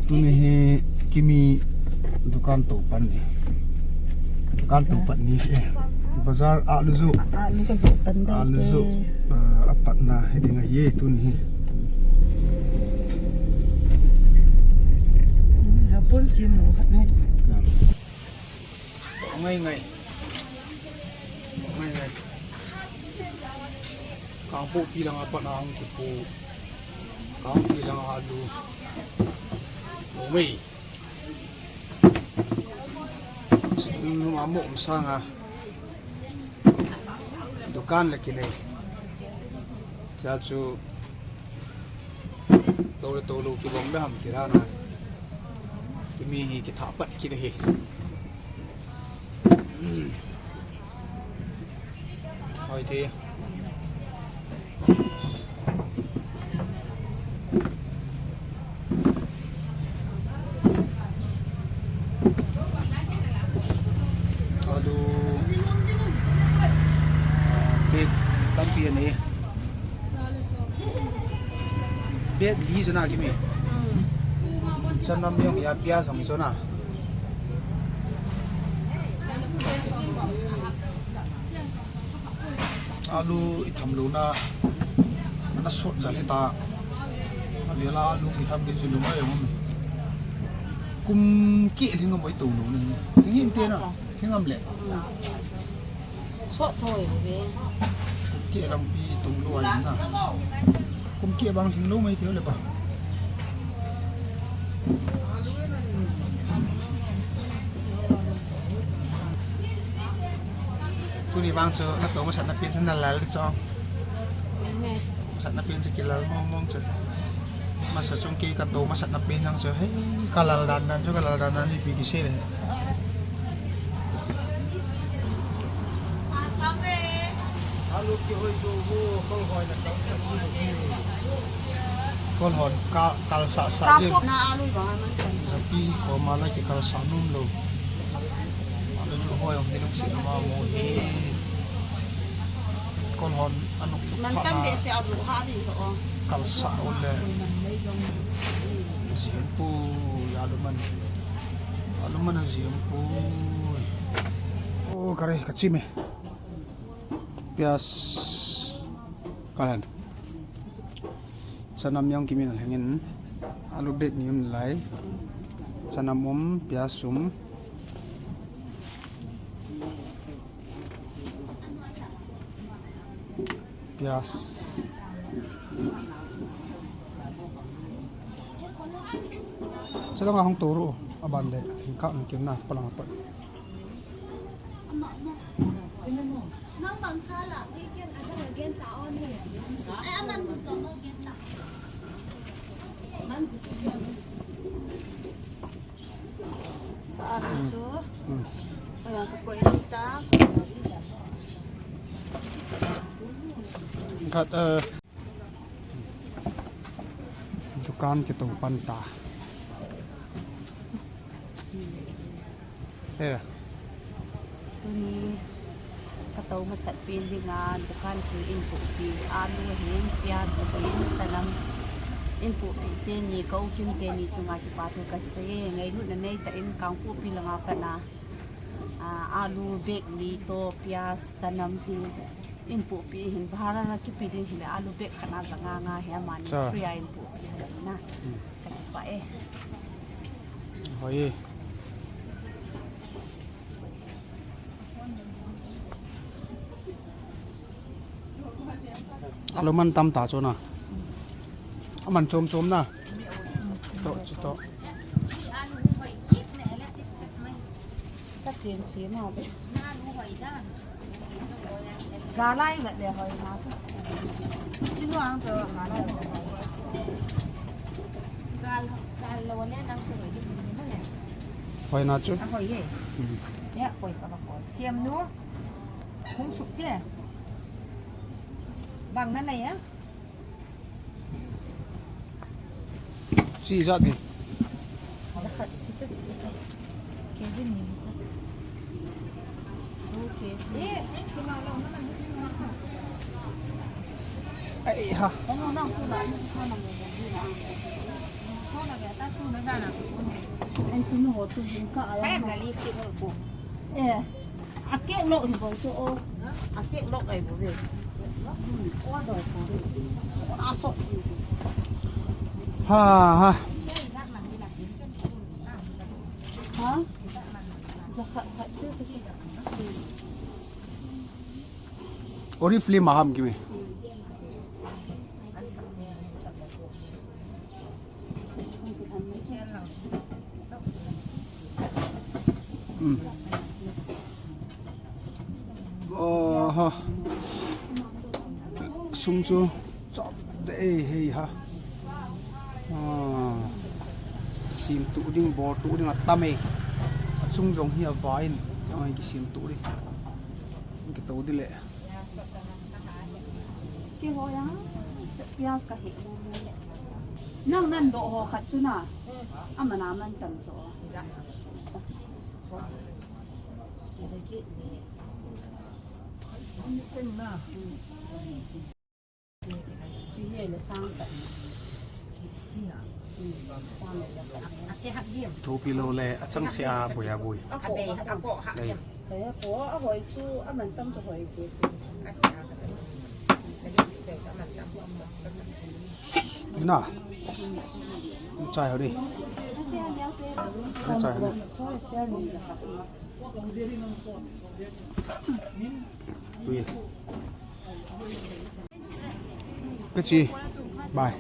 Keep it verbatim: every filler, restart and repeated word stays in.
Tuni hi Kimi dukan tou pan ni. Dukan tou pan ni eh. Bazar alu jo. Alu ka jo pan dai. Alu jo. Ah, apat na he ding ahi tuni hi. Hapun sim mo khat nai. Ngai ngai. Ngai ngai. Kangpokpi langa pat a hung kipu. Kangpokpi langa alu. Ngai. Numa mo sanga. Dukan le kinei. Cha chu. Tou le tou lou kibang le ham ti rana. Kimi hi kitha pat kit hi. Hoi ti. Alu, ah, bag tampi ani. Bag li jona Kimi. Chanam jong ya, piaz jong jona. Alu i tham louna, ana sot jal hita. Avela alu i tham kit chu lungai um. Kum keh lhing ngam oi tou lou ni. Lhing hinte na, lhing ngam le. Sot thoi ve. Kum keh langpi tou lou ai na. Kum keh bang lhing lou mai thei le ba. Tuni vang chu na tou masat na pen chu na lal di chu. Masat na pen chu kilal mong mong chu. Masa chung kei ka tou masat na pen jang chu. Hei, ka lal dan dan chu, ka lal dan dan chu ipi kisei le. Kol hon ka, kalsah sah jin. Japi koma la kikalsah nom lou. Alu chu hoi jong hi lungset ama mo hi. Kol hon anuk pha na. Kalsah u le. Jin pu, alu man. Alu man a jin pu. O, kare, ka chim e. Piaz kalan. Chanam jong Kimin alhengin. Alu bag ni um lai. Chanam um, piaz um. Piaz. Chalanga hung touru. Aban le, hingkah hung kimna, palang apat. Khat, eh, dukan kitou pan ta. Eh. Tuni ka tou masat pen dinga dukan ki inpupi, alu hin, piaz hin, chanam inpupi teni, ka u Kim teni chunga kipa thu kasei e. Ngailutna neitah in Kangpokpi langa pat a, ah, alu bag li toh, piaz, chanam hi inpupi hin, bhara la kipe ding hile alu bag khat na ja nga nga hi amani free a inpupi hi na. Ka kipah e. Hoi e. Alu man tam ta chu na. Aman chom chom na. To, chi to. Ka sin si ma be. Galai vet le hoi na. Chi nuang to galai. Gal, gal lo le nang to hoi. Hoi na chu. A hoi ye. Ya, hoi ka ba hoi. Siam nu. Hung suk ke. Bang na nei a. Chi ja ke. Kg ni sa. Okay. Ai ha. Ko na ku la ni ko na mo ni na. Ko na ga ta su na ga An chu nu ho chu jing ka ala. Em la lipstick ho ko. Eh. A kek lou hi bou chu o. A kek lou ai bou ve. Hmm. O doi ko. A so chi. Ha ha. Ha? Za khat khat chu chu chu. Oriflame a ham kimi. Hmm. Oho. Sum chu chop de e hei ha. Ah. Sim tu ding, bol tu ding atam e. Achung jong hi avai in. Ai, kisim tu ding. Kito ding le. Keiho jong, piyaj kahe. Nang nan doh ho khat chu na. Aman aman tam chu. Chi he le sang ta. Chi ha. Thopi lou le, achang se a bui a bui. Abe, ako ha. Ei. Kaya ko, a hoi chu, aman tam chu hoi ko. Na. Chai ho di. Chai ho di. Ui. Kachi. Bye.